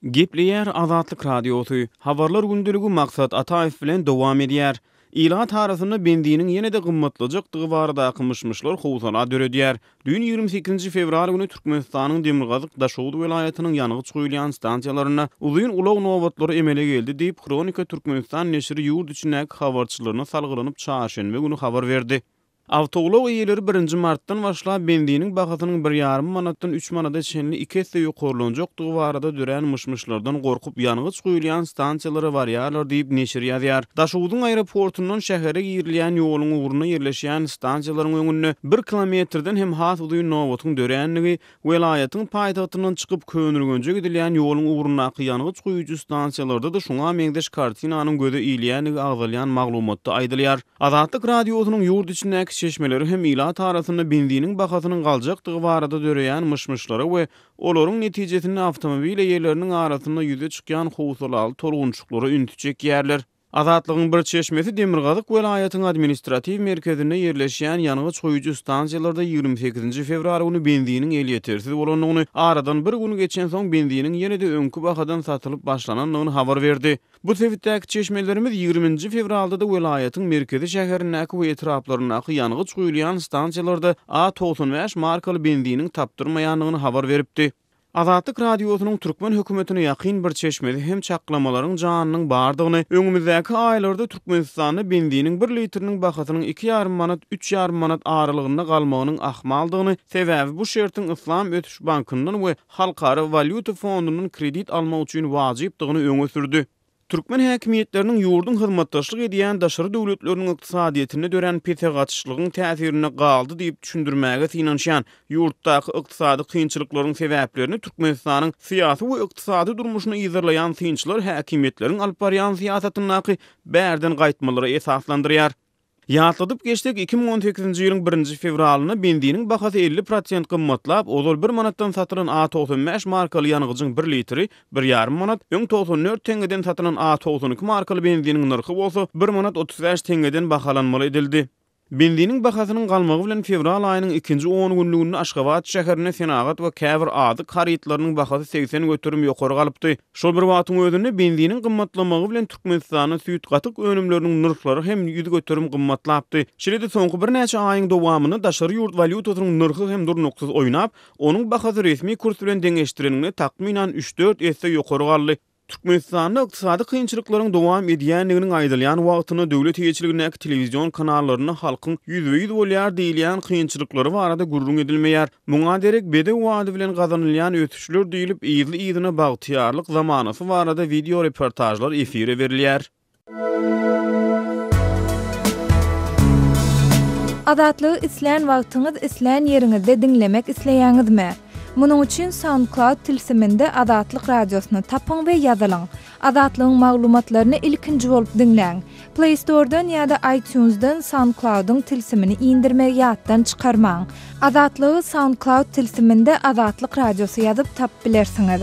Gepleýär Azatlyk Radiosy, Habarlar gündeligi Maksat Ataýew bilen dowam edýär. Ilat arasynda benziniň ýene-de gymmatlajakdygy baradaky myş-myşlar howsala döredýär. Düýn 28 fewral güni Türkmenistanyň demirgazyk Daşoguz welaýatynyň ýangyç guýulýan stansiýalarynda uzyn ulag nobatlary emele geldi diýip, Hronika Türkmenistan neşiri ýurt içindäki habarçylaryna salgylanyp çarşenbe güni habar berdi. Awtoulag eýeleri birinji martdan başlap benziniň bahasynyň bir ýarym manatdan üç manada çenli iki esse ýokarlanjakdygy barada dörän myş-myşlardan gorkup ýangyç guýulýan stansiýalara barýarlar diýip, neşir ýazýar. Daşogzuň aeroportundan şähere girilýän ýoluň ugrunda ýerleşýän stansiýalaryň öňünde bir kilometrden hem has uzyn nobatyň dörändigi Welaýatyň paýtagtyndan çykyp, Köneürgenje gidilýän ýoluň ugrundaky ýangyç guýujy stansiýalarda-da şuňa meňzeş kartinanyň göze ilýändigi agzalýan maglumatda aýdylýar. Azatlyk Radiosynyň ýurt içindäki çeşmeleri hem ilat arasynda benziniň bahasynyň galjakdygy barada döreýän myş-myşlara we olaryň netijesinde awtomobil eýeleriniň arasynda ýüze çykýan howsalaly tolgunçyklara ünsi çekýärler. Azatlygyň bir çeşmesi demirgazyk welaýatyň administratiw merkezinde ýerleşýän ýangyç guýujy stansiýalarda 28-nji fewral güni benziniň elýetersiz bolandygyny, aradan bir gün geçensoň benziniň ýene-de öňki bahadan satylyp başlanandygyny habar berdi. Bu sebitdäki çeşmelerimiz 20-nji fewralda-da welaýatyň merkezi şäherindäki we etraplaryndaky ýangyç guýulýan stansiýalarda A 95 markaly benziniň tapdyrmaýandygyny habar beripdi. Azatlyk Radiosynyň türkmen hökümetine ýakyn bir çeşmesi hem çaklamalaryň janynyň bardygyny, öňümizdäki aýlarda Türkmenistanda benziniň bir litriniň bahasynyň iki ýarym manat, üç ýarym manat aralygynda galmagynyň ahmaldygyny, sebäbi bu şertiň Yslam ösüş bankyndan we Halkara walýuta fondundan kredit almak üçin wajypdygyny öňe sürdi. Türkmen häkimiýetleriniň ýurduň hyzmatdaşlyk edýän daşary döwletleriniň ykdysadyýetinde dörän pese gaçyşlygyň täsirinde galdy diýip düşündirmäge synanyşýan ýurtdaky ykdysady kynçylyklaryň sebäplerini Türkmenistanyň syýasy we ykdysady durmuşyny yzarlaýan synçylar häkimiýetleriň alyp barýan syýasatyndaky bärden gaýtmalara esaslandyrýar. Ýatladyp geçsek, 2018-nji ýylyň birinji fewralynda benziniň bahasy 50 prosent gymmatlap, ozal bir manatdan satylan A 95 markaly ýangyjyň bir litri bir ýarym manat, öň 94 teňňeden satylan A 92 markaly benziniň nyrhy bolsa bir manat 35 teňňeden bahalanmaly edildi. Benziniň bahasynyň galmagy bilen fewral aýynyň ikinji on günlüginde Aşgabat şäherinde senagat we käbir azyk harytlarynyň bahasy 80% ýokary galypdy. Şol bir wagtyň özünde, benziniň gymmatlamagy bilen Türkmenistanda süýt-gatyk önümleriniň nyrhlary hem 100% gymmatlapdy. Şeýle-de soňky birnäçe aýyň dowamynda daşary ýurt walýutasynyň nyrhy hem durnuksyz oýnap, onuň bahasy resmi kurs bilen deňeşdireniňde takmynan üç-dört esse ýokary galdy. Türkmenistanda ykdysady kynçylyklaryň dowam edýändiginiň aýdylýan wagtynda döwlet eýeçiligindäki telewizion kanallarynda halkyň ýüzbe-ýüz bolýar diýilýän kynçylyklary barada gürrüň edilmeýär. Muňa derek bedew ady bilen gazanylýan ösüşler diýlip, yzly-yzyna bagtyýarlyk zamanasy barada wideoreportažlar efire berilýär. Azatlygy islän wagtyňyz, islän ýeriňizde diňlemek isleýäňizmi? Munuň üçin SoundCloud tilsiminde Azatlyk Radiosyny tapyň we ýazylyň. Azatlygyň maglumatlaryny ilkinji bolup diňläň. Play Store-dan ýa-da iTunes-dan SoundCloud-yň tilsimini indirmegi ýatdan çykarmaň. Azatlygy SoundCloud tilsiminde Azatlyk Radiosy ýazyp tapyp bilersiňiz.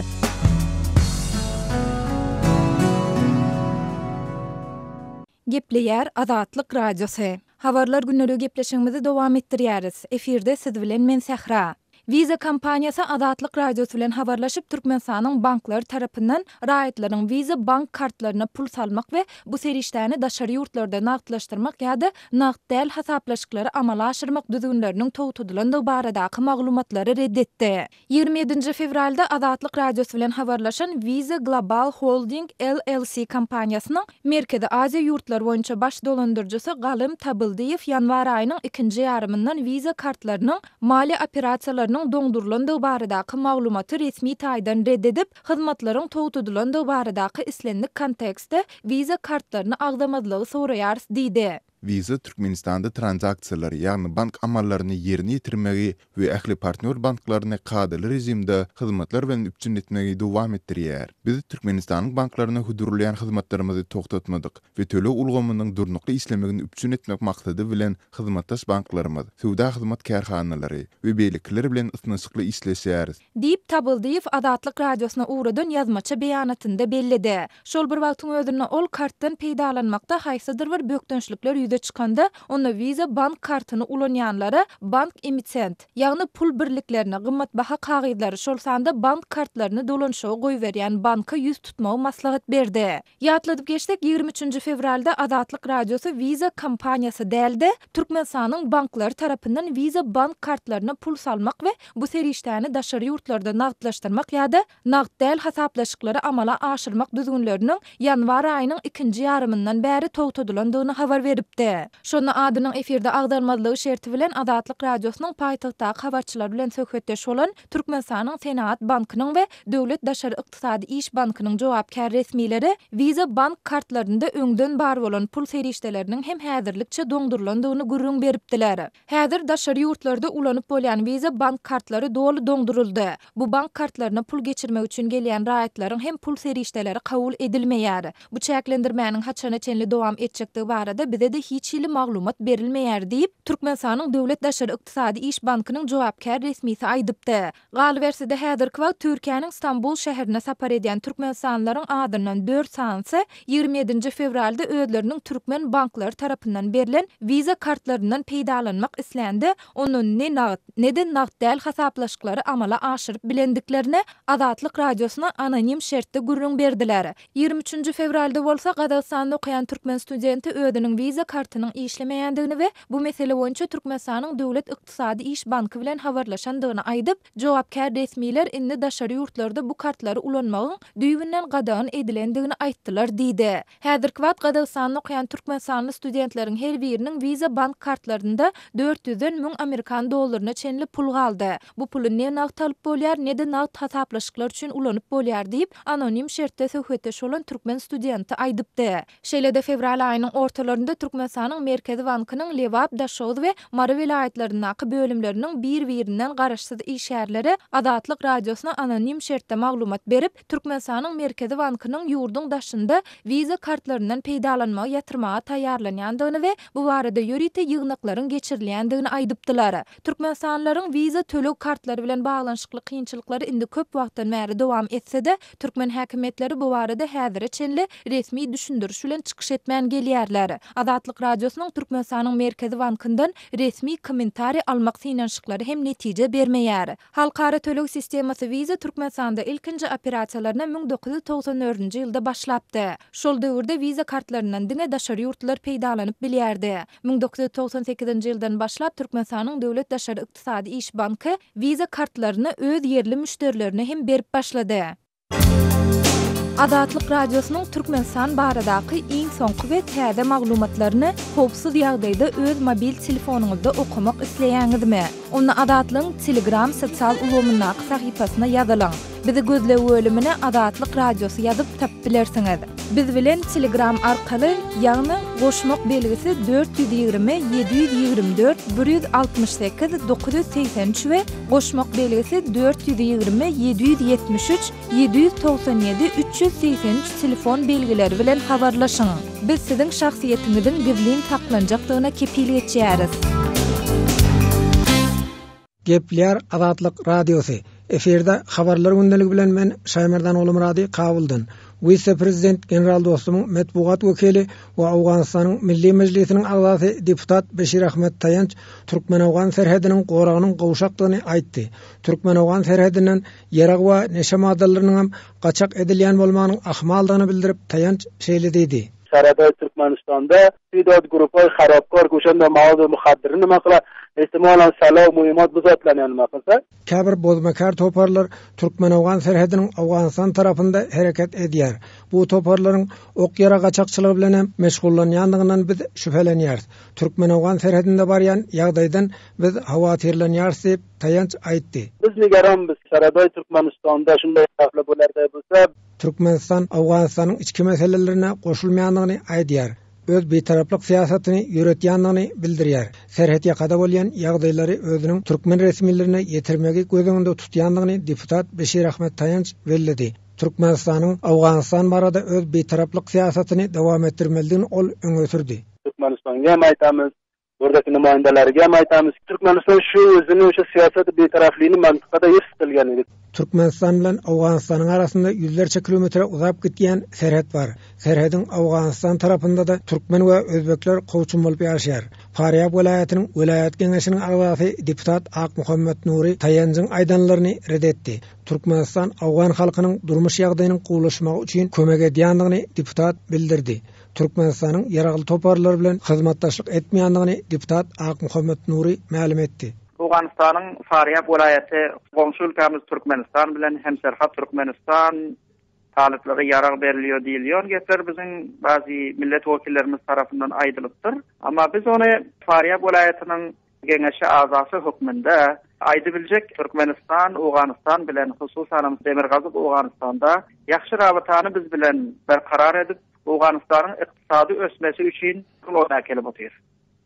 Gepleýär Azatlyk Radiosy. Habarlar gündeligi gepleşigimizi dowam etdirýäris. Efirde siz bilen men Sähra. Visa kompaniýasy Azatlyk Radiosy bilen habarlaşyp, Türkmenistanyň banklary tarapyndan raýatlaryň Visa bank kartlaryna pul salmak we bu serişdäni daşary ýurtlarda nagtlaşdyrmak ýa-da nagt däl hasaplaşyklary amala aşyrmak düzgünleriniň togtadylandygy baradaky maglumatlary ret etdi. 27-nji fewralda Azatlyk Radiosy bilen habarlaşan Visa Global Holding LLC kompaniýasynyň Merkezi Aziýa ýurtlary boýunça baş dolandyryjysy Galym Tabyldyýew ýanwar aýynyň ikinji ýarymyndan Visa kartlarynyň maliýe operasiýalarynyň doňdurylandygy baradaky maglumaty resmi taýdan ret edip, hyzmatlaryň togtadylandygy baradaky islendik kontekstde Visa kartlaryny agzamazlygy soraýarys diýdi. Visa Türkmenistanda tranzaksiýalary, ýagny bank amallaryny ýerine ýetirmegi we ähli partnýor banklaryny kadaly režimde hyzmatlar bilen üpjün etmegi dowam etdirýär. Biz Türkmenistanyň banklaryna hödürleýän hyzmatlarymyzy togtatmadyk we töleg ulgamynyň durnukly işlemegini üpjün etmek maksady bilen hyzmatdaş banklarymyz, söwda hyzmat kärhanalary we beýlekiler bilen ysnyşykly işleşýäris. Diýip, Tabyldyýew Azatlyk Radiosyna ugradan ýazmaça beýanatynda belledi. Şol bir wagtyň özünde ol kartdan peýdalanmakda haýsydyr bir bökdençlikler ýüze. ýüze çykanda, onda Visa bank kartyny ulanýanlara bank emitent, ýagny pul birliklerini, gymmatbaha kagyzlary, şol sanda bank kartlaryny dolanyşyga goýberýän banka ýüz tutmagy maslahat berdi. Ýatladyp geçsek, 23 nji fewralda Azatlyk Radiosy Visa kompaniýasy däl-de, Türkmenistanyň banklary tarapyndan Visa bank kartlaryna pul salmak we bu serişdäni daşary ýurtlarda nagtlaşdyrmak ýa-da nagt däl hasaplaşyklary amala aşyrmak düzgünleriniň ýanwar aýynyň ikinji ýarymyndan bäri togtadylandygyny habar beripdi. Şonda adynyň efirde agzalmazlygy şerti bilen Azatlyk Radiosynyň paýtagtdaky habarçylary bilen söhbetdeş bolan Türkmenistanyň Senagat bankynyň we Döwlet daşary ykdysady iş bankynyň jogapkär resmileri Visa bank kartlarynda öňden bar bolan pul serişdeleriniň hem häzirlikçe doňdurylandygyny gürrüň beripdiler. Häzir daşary ýurtlarda ulanyp bolýan Visa bank kartlary doly doňduryldy. Bu bank kartlaryna pul geçirmek üçin gelýän raýatlaryň hem pul serişdeleri kabul edilmeýär. Bu çäklendirmäniň haçana çenli dowam etjekdigi barada bize-de hiç hili maglumat berilmeýär diýip, Türkmenistanyň Döwlet daşary ykdysady iş bankynyň jogapkär resmisi aýdypdy. Galyberse-de, häzirki wagt Türkiýäniň Stambul şäherine sapar edýän türkmenistanlylaryň azyndan dört sanysy 27 nji fewralda özleriniň türkmen banklary tarapyndan berlen Visa kartlaryndan peýdalanmak islände, ondan ne nagt, ne-de nagt däl hasaplaşyklary amala aşyryp bilendiklerini Azatlyk Radiosyna anonim şertde gürrüň berdiler. 23 nji fewralda bolsa Gazagystanda okaýan türkmen studenti özüniň Visa kartynyň işlemeýändigini we bu mesele boýunça Türkmenistanyň Döwlet ykdysady iş banky bilen habarlaşandygyny aýdyp, jogapkär resmiler indi daşary ýurtlarda bu kartlary ulanmagyň düýbünden gadagan edilendigini aýtdylar diýdi. Häzirki wagt Gazagystanda okaýan türkmenistanly studentleriň her biriniň Visa bank kartlarynda dört ýüzden müň amerikan dollaryna çenli pul galdy. Bu puly ne nagt alyp bolýar, ne-de nagt hasaplaşyklar üçin ulanyp bolýar diýip, anonim şertde söhbetdeş bolan türkmen studenti aýdypdy. Şeýle-de fewral aýynyň ortalarynda Türkmenistanyň Merkezi bankynyň Lebap, Daşoguz we Mary welaýatlaryndaky bölümleriniň bir-birinden garaşsyz işgärleri Azatlyk Radiosyna anonim şertde maglumat berip, Türkmenistanyň Merkezi bankynyň ýurduň daşynda Visa kartlaryndan peýdalanmagy ýatyrmaga taýýarlanýandygyny we bu barada ýörite ýygnaklaryň geçirilýändigini aýdypdylar. Türkmenistanlylaryň Visa töleg kartlary bilen baglanyşykly kynçylyklary indi köp wagtdan bäri dowam etse-de, türkmen häkimiýetleri bu barada häzire çenli resmi düşündiriş bilen çykyş etmän gelýärler. Azatlyk Radiosynyň Türkmenistanyň Merkezi bankyndan resmi kommentariý almak synanyşyklary hem netije bermeýär. Halkara töleg sistemasy Visa Türkmenistanda ilkinji operasiýalaryna 1994-nji ýylda başlapdy. Şol döwürde Visa kartlaryndan diňe daşary ýurtlular peýdalanyp bilýärdi. 1998-nji ýyldan başlap Türkmenistanyň Döwlet daşary ykdysady iş banky Visa kartlaryny öz ýerli müşderilerine hem berip başlady. Azatlyk Radiosynyň Türkmenistan baradaky iň soňky we täze maglumatlaryny howpsuz ýagdaýda öz mobil telefonyňyzda okamak isleýäňizmi? Onda Azatlygyň Telegram sosial ulgamyndaky sahypasyna ýazylyň. Bizi gözleg bölümine Azatlyk Radiosy ýazyp tapyp bilersiňiz. Biz bilen Telegram arkaly, ýagny goşmak belgisi 420 724 168 983 we goşmak belgisi 420 773 797 383 telefon belgileri bilen habarlaşyň. Biz siziň şahsyýetiňiziň gizlin saklanjakdygyna kepil geçýäris. Gepleýär Azatlyk Radiosy. Efirde Habarlar gündeligi bilen men Şaýmerdan Gulumyrady Kabuldan. Wise-prezident general Dostumyň metbugat wekili we Owganystanyň Milli Mejlisiniň agzasy deputat Beşir Ahmet Taýanç türkmen-owgan serhediniň goragynyň gowşakdygyny aýtdy. Türkmen-owgan serhedinden ýarag we neşe maddalarynyňam gaçak edilýän bolmagynyň ahmaldygyny bildirip Taýanç şeýle diýdi. Serhedde Türkmenistanda Fidod grupy harapkar köşende mawady muhaddyry nima kylar ehtimalan sala muhimat bu zatlarny nima kylsa. Käbir bozmakär toparlar türkmen-owgan serhediniň Owganystan tarapynda hereket edýär. Bu toparlaryň ok-ýarag gaçakçylygy bilen hem meşgullanýandygyndan biz şübhelenýäris. Türkmen-owgan serhedinde barýan ýagdaýdan biz howatyrlanýarys diýip, Taýanç aýtdy. Biz nigeranmyz Serhedde Türkmenistanda şunday gafla bolarday bolsa. Türkmenistan Owganystanyň içki meselelerine goşulmaýandygyny aýdýar, öz bitaraplyk syýasatyny ýöretýändigini bildirýär, serhetýakada bolýan ýagdaýlary özüniň türkmen resmilerine ýetirmegi göz öňünde tutýandygyny deputat Beşir Ahmet Taýanç belledi. Türkmenistanyň Owganystan barada öz bitaraplyk syýasatyny dowam etdirmelidigini ol öňe sürdi. Türkmenistanga hem aýtamyz. Buradagi namoyandalariga ham aytamiz. Turkmaniston shu o'zini o'sha siyosati betarafligini mintaqada hifz qilgan edi. Türkmenistan bilen Owganystanyň arasynda ýüzlerçe kilometre uzap gitýän serhet bar. Serhediň Owganystan tarapynda-da türkmen we özbekler kowçum bolup ýaşaýar. Farýab welaýatynyň welaýat geňeşiniň agzasy deputat Akmuhammet Nury Taýanjyň aýdanlaryny ret etdi. Türkmenistan owgan halkynyň durmuş ýagdaýynyň gowulaşmagy üçin kömek edýändigini deputat bildirdi. Türkmenistanyň ýaragly toparlar bilen hyzmatdaşlyk etmeýändigini deputat Akmuhammet Nury mälim etdi. Owganystanyň Farýab welaýaty goňşy ülkämiz Türkmenistan bilen hemserhat Türkmenistan talyplara ýarag berilýär diýilýän gepler biziň bazy millet wekillerimiz tarapyndan aýdylypdyr. Emma biz ony Farýab welaýatynyň Geňeşi agzasy hökmünde aýdybiljek Türkmenistan Owganystan bilen hususanam Demirgazyk Owganystanda ýagşy rabytany biz bilen berkarar edip Owganystanyň ykdysady ösmesi üçin rol oýnap gelip otyr.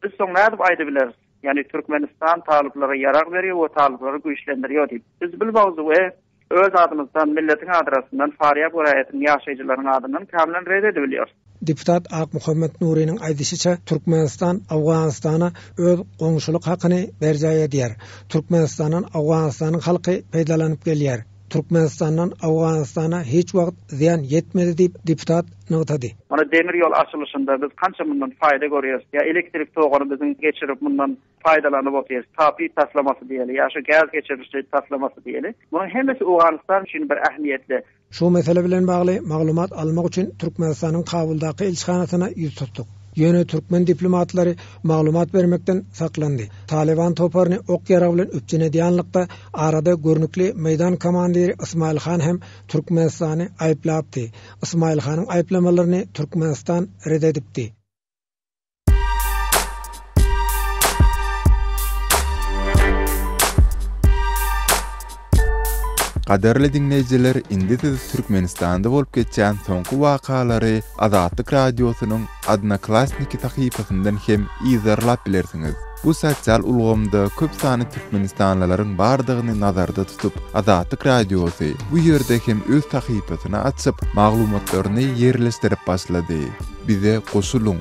Biz soň nädip aýdybileris ýagny Türkmenistan talyplara ýarag berýär we talyplary güýçlendirýär diýip. Biz bil mowzugy Öz adymyzdan, milletiň adrasyndan, Farýab welaýatynyň ýaşaýjylarynyň adyndan kämlen ret edibilýär. Deputat Akmuhammet Nurynyň aýdyşyça, Türkmenistan Owganystana öz goňşulyk hakyny berjaý edýär. Türkmenistandan Owganystanyň halky peýdalanyp gelýär. Türkmenistandan Owganystana hiç wagt zyýan ýetmedi diýip, deputat nygtady. Mana demir ýol açylyşynda biz kança mundan faýda görýäris. Ýa elektrik toguny biziň geçirip mundan paýdalanyp otyrys. TAPI taslamasy diýeli, ýa şu gaz geçiriji taslamasy diýeli. Munuň hemmesi Owganystan üçin bir ähmiýetli. Şu mesele bilen bagly maglumat almak üçin Türkmenistanyň Kabuldaky ilçihanasyna ýüz tutduk. Ýöne türkmen diplomatlary maglumat bermekden saklandy. Talyban toparyny ok-ýarag bilen üpjün edýänlikde arada görnükli meýdan komandiri Ysmaýyl han hem Türkmenistany aýyplapdy. Ysmaýyl hanyň aýyplamalaryny Türkmenistan ret edipdi. Gadyrly diňleýjiler, indi siz Türkmenistanda bolup geçýän soňky wakalary Azatlyk Radiosynyň Odnoklassniki sahypasyndan hem yzarlap bilersiňiz. Bu sosial ulgamda köp sanly türkmenistanlylaryň bardygyny nazarda tutup, Azatlyk Radiosy bu ýerde hem öz sahypasyny açyp, maglumatlaryny ýerleşdirip başlady. Bize goşulyň!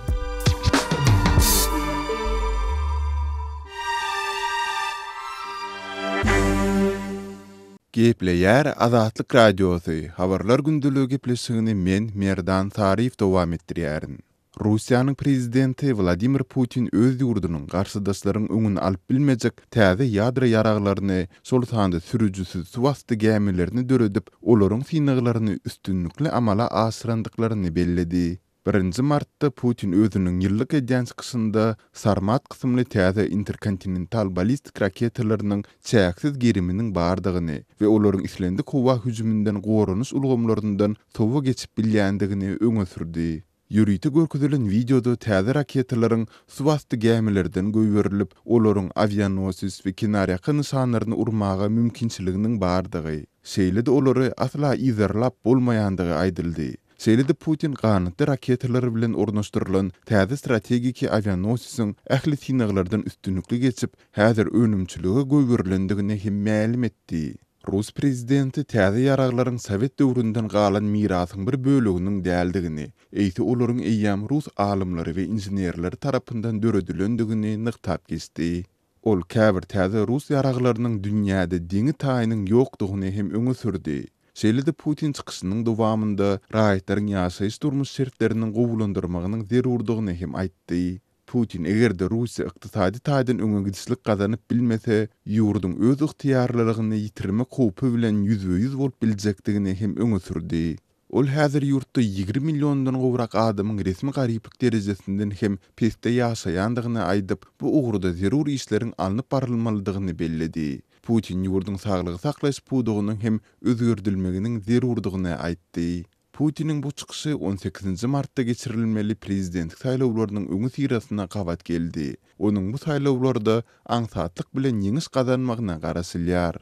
Gepleýär Azatlyk Radiosy, Habarlar gündeligi gepleşigini men, Merdan Saryýew dowam etdirýärin. Russiýanyň prezidenti Wladimir Putin öz ýurdunyň garşydaşlaryň öňüni alyp bilmejek täze ýadro ýaraglaryny, şol sanda sürüjisiz suwasty gämilerini döredip, olaryň synaglaryny üstünlikli amala aşyrandyklaryny belledi. Birinji martda Putin özüniň ýyllyk edýän çykyşynda Sarmat kysymly täze interkontinental ballistik raketalarynyň çäksiz geriminiň bardygyny we olaryň islendik howa hüjüminden goranyş ulgamlaryndan sowa geçip bilýändigini öňe sürdi. Ýörite görkezilen wideoda täze raketalaryň suwasty gämilerden goýberilip, olaryň awianosis we kenarýaka nyşanlaryny urmaga mümkinçiliginiň bardygy, şeýle-de olary asla yzarlap bolmaýandygy aýdyldy. Şeýle-de Putin ganatly raketalar bilen ornaşdyrylan täze strategiki awianosisiň ähli synaglardan üstünlikli geçip, häzir önümçilige goýberilendigini hem mälim etdi. Rus prezidenti täze ýaraglaryň sowet döwründen galan mirasyň bir böleginiň däldigini, eýse olaryň eýýäm rus alymlary we inženerleri tarapyndan döredilendigini nygtap geçdi. Ol käbir täze rus ýaraglarynyň dünýäde deňi-taýynyň ýokdugyny hem öňe sürdi. Şeýle-de Putin çykyşynyň dowamynda raýatlaryň ýaşaýyş-durmuş şertleriniň gowulandyrmagynyň zerurdygyny hem aýtdy. Putin eger-de Russiýa ykdysady taýdan öňe gidişlik gazanyp bilmese, ýurduň öz ygtyýarlylygyny ýitirmek howpy bilen ýüzbe-ýüz bolup biljekdigini hem öňe sürdi. Ol häzir ýurtda 20 milliondan gowrak adamyň resmi garyplyk derejesinden hem pesde ýaşaýandygyny aýdyp, bu ugurda zerur işleriň alnyp barylmalydygyny belledi. Putin ýurduň saglygy saklaýyş pudagynyň hem özgerdilmeginiň zerurdygyny aýtdy. Putiniň bu çykyşy on sekizinji martda geçirilmeli prezidentlik saýlawlarynyň öňüsyrasyna gabat geldi. Onuň bu saýlawlarda aňsatlyk bilen ýeňiş gazanmagyna garaşylýar.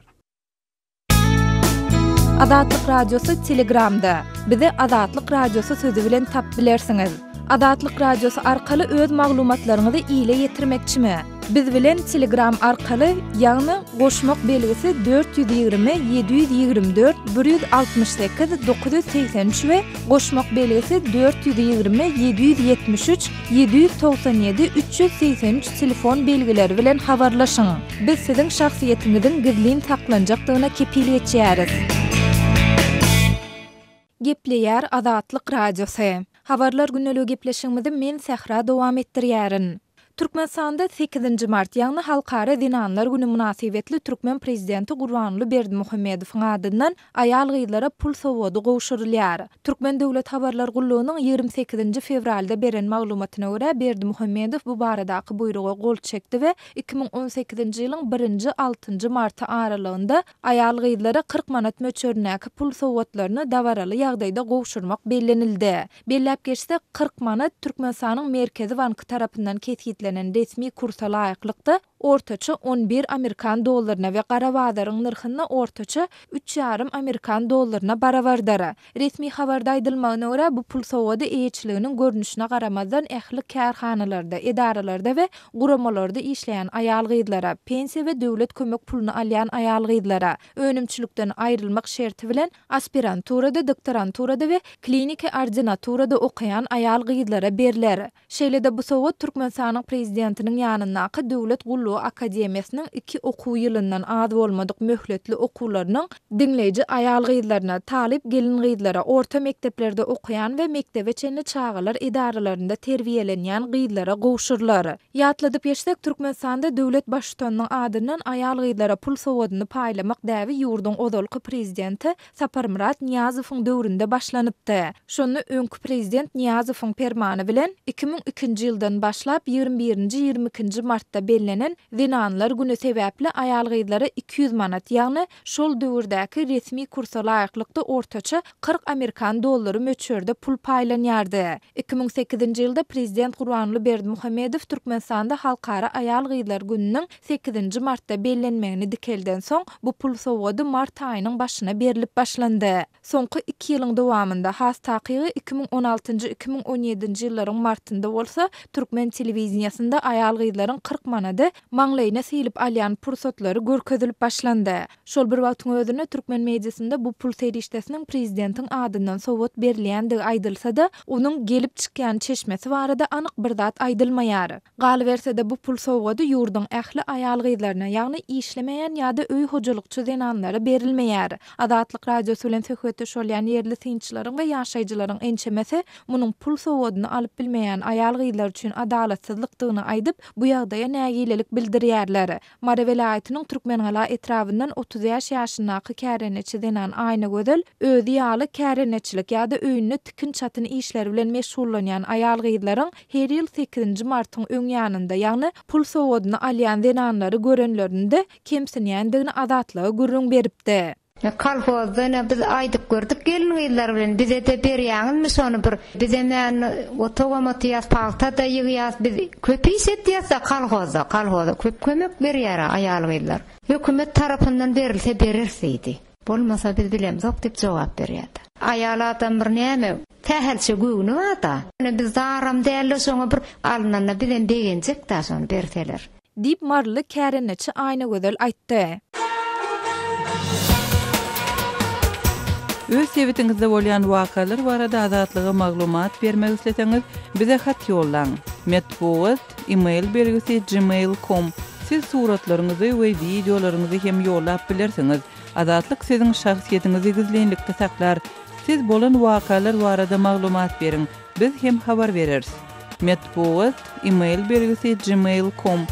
Azatlyk Radiosy Telegramda. Bizi Azatlyk Radiosy sözi bilen tapyp bilersiňiz. Azatlyk Radiosy arkaly öz maglumatlaryňyzy ile ýetirmekçimi? Biz bilen Telegram arkaly, ýagny goşmak belgisi 420 724 168 983 we goşmak belgisi 420 773 797 383 telefon belgileri bilen habarlaşyň. Biz siziň şahsyýetiňiziň gizlin saklanjakdygyna kepil geçýäris. Gepleýär Azatlyk Radiosy. Habarlar gündeligi gepleşigimizi men Sähra dowam etdirýärin. Türkmenistanda sekizinji mart, ýagny Halkara zenanlar güni mynasybetli türkmen prezidenti Gurbanguly Berdimuhamedowyň adyndan aýal-gyzlara pul sowgady gowşurylýar. Türkmen döwlet habarlar gullugynyň 28-nji fewralda beren maglumatyna görä, Berdimuhamedow bu baradaky buýruga gol çekdi we 2018-nji ýylyň birinji, altynjy marty aralygynda aýal-gyzlara 40 manat möçberindäki pul sowgatlaryny dabaraly ýagdaýda gowşurmak bellenildi. Belläp geçsek, 40 manat Türkmenistanyň Merkezi banky tarapyndan kesgitlenen resmi kursa laýyklykda, ortaça on bir amerikan dollaryna we gara bazaryň nyrhynda ortaça üç ýarym amerikan dollaryna barabardyr. Resmi habarda aýdylmagyna görä, bu pul sowgady eýeçiliginiň görnüşine garamazdan ähli kärhanalarda, edaralarda we guramalarda işleýän aýal-gyzlara, pensiýa we döwlet kömek puluny alýan aýal-gyzlara, önümçilikden aýrylmak şerti bilen aspiranturada, doktoranturada we kliniki ordinaturada okaýan aýal-gyzlara berler. Şeýle-de bu sowgat Türkmenistanyň Prezidentiniň ýanyndaky Döwlet gullugy akademiýasynyň iki okuw ýylyndan az bolmadyk möhletli okuwlarynyň diňleýji aýal-gyzlaryna, talyp gelin-gyzlara, orta mekdeplerde okaýan we mekdebe çenli çagalar edaralarynda terbiýelenýän gyzlara gowşurylar. Ýatladyp geçsek, Türkmenistanda döwlet Baştutanynyň adyndan aýal-gyzlara pul sowgadyny paýlamak däbi ýurduň ozalky Prezidenti Saparmyrat Nyýazowyň döwründe başlanypdy. Şonda öňki prezident Nyýazowyň permany bilen 2002-nji ýyldan başlap 21-nji, 22-nji martda bellenen Zenanlar güni sebäpli aýal-gyzlara 200 manat, ýagny şol döwürdäki resmi kursa laýyklykda ortaça 40 amerikan dollary möçberde pul paýlanýardy. 2008-nji ýylda prezident Gurbanguly Berdimuhamedow Türkmenistanda Halkara aýal-gyzlar gününiň sekizinji martda bellenmegini dikeldensoň, bu pul sowgady mart aýynyň başyna berlip başlandy. Soňky iki ýylyň dowamynda, has takygy 2016-njy, 2017-nji ýyllaryň martynda bolsa, türkmen telewideniýesinde aýal-gyzlaryň 40 manady maňlaýyna sylyp alýan pursatlary görkezilip başlandy. Şol bir wagtyň özünde türkmen mediasynda bu pul serişdesiniň prezidentiň adyndan sowgat berilýändigi aýdylsa-da, onuň gelip çykýan çeşmesi barada anyk bir zat aýdylmaýar. Galyberse-de, bu pul sowgady ýurduň ähli aýal-gyzlaryna, ýagny işlemeýän ýa-da öý hojalykçy zenanlara berilmeýär. Azatlyk Radiosy bilen söhbetdeş bolýan ýerli synçylaryň we ýaşaýjylaryň ençemesi munuň pul sowgadyny alyp bilmeýän aýal-gyzlar üçin adalatsyzlykdygyny aýdyp, bu ýagdaýa nägilelik bildirýärler. Mary welaýatynyň Türkmengala etrabyndan 35 ýaşyndaky kärendeçi zenan Aýnagözel özi ýaly kärendeçilik ýa-da öýünde tikin-çatyn işleri bilen meşgullanýan aýal-gyzlaryň her ýyl sekizinji martyň öň ýanynda, ýagny pul sowgadyny alýan zenanlary görenlerinde kemsinýändigini Azatlyga gürrüň beripdi. Kolhozda ine biz aýdyp gördük gelin-gyzlar bilen, bize-de berýäňizmi şony bir, bizem-ä otagam otýas, pagta-da ýygýas, biz köp iş etýäs-de kolhozda, kolhoza köp kömek berýär-ä aýal-gyzlar. Hökümet tarapyndan berilse bereris diýdi. Bolmasa biz bilemzok diýip jogap berýärdi. Aýal adam bir näme, sähelçe göwni bar-da. Ine biz zaram däl-de şoňa bir alnanda bizem begenjek-dä şony berseler. Diýip, maryly kärendeçi Aýnagözel aýtdy. Öz sebitiňizde bolýan wakalar barada Azatlyga maglumat bermek isleseňiz, bize hat ýollaň. Metbugat, e-mail belgisi gmail com. Siz suratlaryňyzy we wideolaryňyzy hem ýollap bilersiňiz. Azatlyk siziň şahsyýetiňizi gizlinlikde saklar. Siz bolan wakalar barada maglumat beriň, biz hem habar bereris. Metbugat, e-mail belgisi gmail com.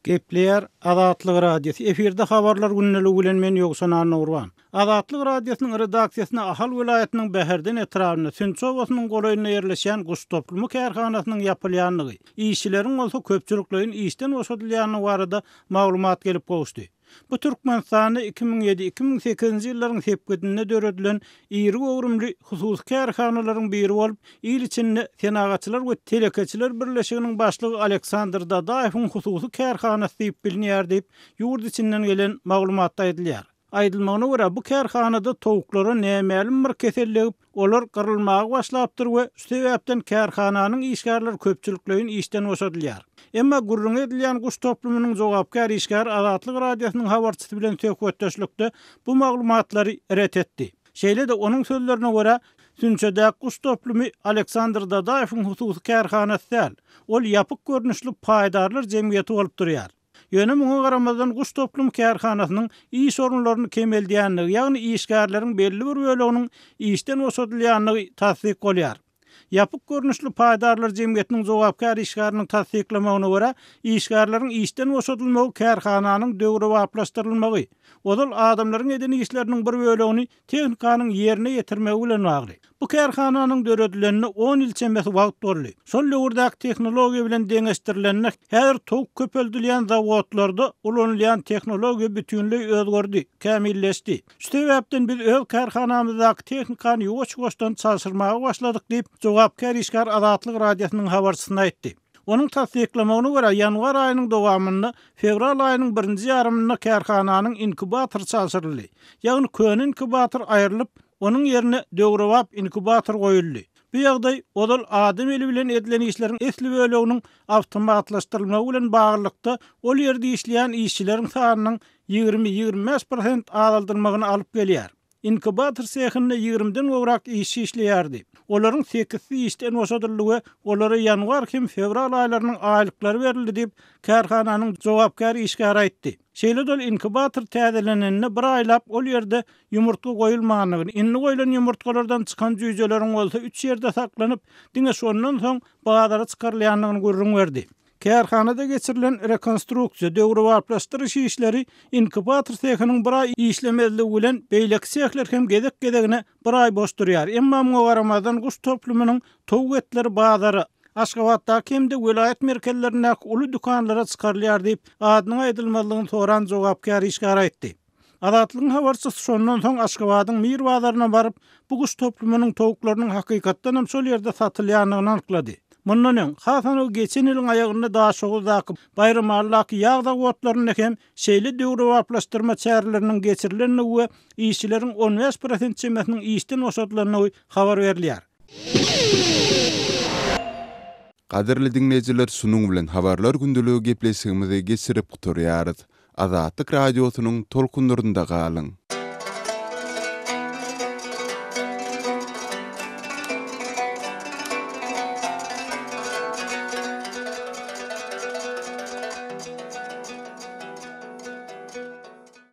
Gepleýär Azatlyk Radiosy, efirde habarlar gündeligi bilen men Ýowşan Annagurban. Azatlyk Radiosynyň redaksiýasyna Ahal welaýatynyň Bäherden etrabynda, Sünçi obasynyň golaýynda ýerleşýän guş toplumy kärhanasynyň ýapylýandygy, işçileriň bolsa köpçülikleýin işden boşadylýandygy barada maglumat gelip gowuşdy. Bu Türkmenistanda 2007, 2008-nji ýyllaryň sepgidinde döredilen iri göwrümli hususy kärhanalaryň biri bolup, il içinde Senagatçylar we telekeçiler birleşiginiň başlygy Aleksandr Dadaýewiň hususy kärhanasy diýip bilinýär diýip, ýurt içinden gelen maglumatda aýdylýar. Aýdylmagyna görä, bu kärhanada towuklara nämälim bir kesel degip, olar gyrylmaga başlapdyr we şu sebäpden kärhananyň işgärleri köpçülikleýin işden boşadylýar. Emma gürrüňi edilýän guş toplumynyň jogapkär işgäri Azatlyk Radiosynyň habarçysy bilen söhbetdeşlikde bu maglumatlary ret etdi. Şeýle-de, onuň sözlerine görä, Sünçedäki guş toplumy Aleksandr Dadaýewiň hususy kärhanasy däl, ol ýapyk görnüşli paýdarlar jemgyýeti bolup durýar. Ýöne muňa garamazdan guş toplum kärhanasynyň iş orunlaryny kemeldýändigi, ýagny işgärleriň belli bir böleginiň işden boşadylýandygy tassyk bolýar. Ýapyk görnüşli paýdarlar jemgyýetiniň jogapkär işgäriniň tassyklamagyna görä, işgärleriň işden boşadylmagy kärhananyň döwrebaplaşdyrylmagy, ozal adamlaryň eden işleriniň bir bölegini tehnikanyň ýerine ýetirmegi bilen bagly. Bu kärhananyň döredilenine on ýyl çemesi wagt boldy. Şol döwürdäki tehnologiýa bilen deňeşdirilende, häzir towuk köpeldilýän zawodlarda ulanylýan tehnologiýa bütinleý özgerdi, kämilleşdi. Şu sebäpden biz öz kärhanamyzdaky tehnikany ýuwaş-ýuwaşdan çalşyrmaga başladyk diýip, jogapkär işgär Azatlyk Radiosynyň habarçysyna aýtdy. Onuň tassyklamagyna görä, ýanwar aýynyň dowamynda, fewral aýynyň birinji ýarymynda kärhananyň inkubatory çalşyryldy. Ýagny köne inkubator aýrylyp, onuň ýerine döwrebap inkubator goýuldy. Bu ýagdaý ozal adam eli bilen edilen işleriň esli böleginiň awtomatlaşdyrylmagy bilen baglylykda ol ýerde işleýän işçileriň sanynyň 20, 25 prosent azaldylmagyna alyp gelýär. Inkubator sehinde ýigrimiden gowrak işçi işleýärdi. Olaryň sekizsi işden boşadyldy we olara ýanwar hem fewral aýlarynyň aýlyklary berildi diýip, kärhananyň jogapkär işgäri aýtdy. Şeýle-de ol inkubator täzelenende bir aýlap ol ýerde ýumurtga goýulmandygyny, indi goýlan ýumurtgalardan çykan jüýjeleriň bolsa üç ýerde saklanyp, diňe şondan soň bazara çykarylýandygyny gürrüň berdi. Kärhanada geçirilen rekonstruksiýa, döwrebaplaşdyryş işleri inkubator sehiniň bir aý işlemezligi bilen beýleki sehler hem gezek-gezegine bir aý boş durýar. Emma muňa garamazdan guş toplumynyň towuk etleri bazara, Aşgabatdaky hem-de welaýat merkezlerindäki uly dükanlara çykarylýar diýip, adynyň aýdylmazlygyny soran jogapkär işgär aýtdy. Azatlygyň habarçysy şondan soň Aşgabadyň Mir bazaryna baryp, bu guş toplumynyň towuklarynyň hakykatdanam şol ýerde satylýandygyny anyklady. Mundan öň, has anygy geçen ýylyň aýagynda Daşoguzdaky, Baýramalydaky ýag zawodlarynda hem şeýle döwrebaplaşdyrma çäreleriniň geçirilendigi we işçileriň 15 prosent çemesiniň işden boşadylandygy habar berilýär. Gadyrly diňleýjiler şunuň bilen Habarlar gündeligi gepleşigimizi geçirip gutarýarys. Azatlyk Radiosynyň tolkunlarynda galyň!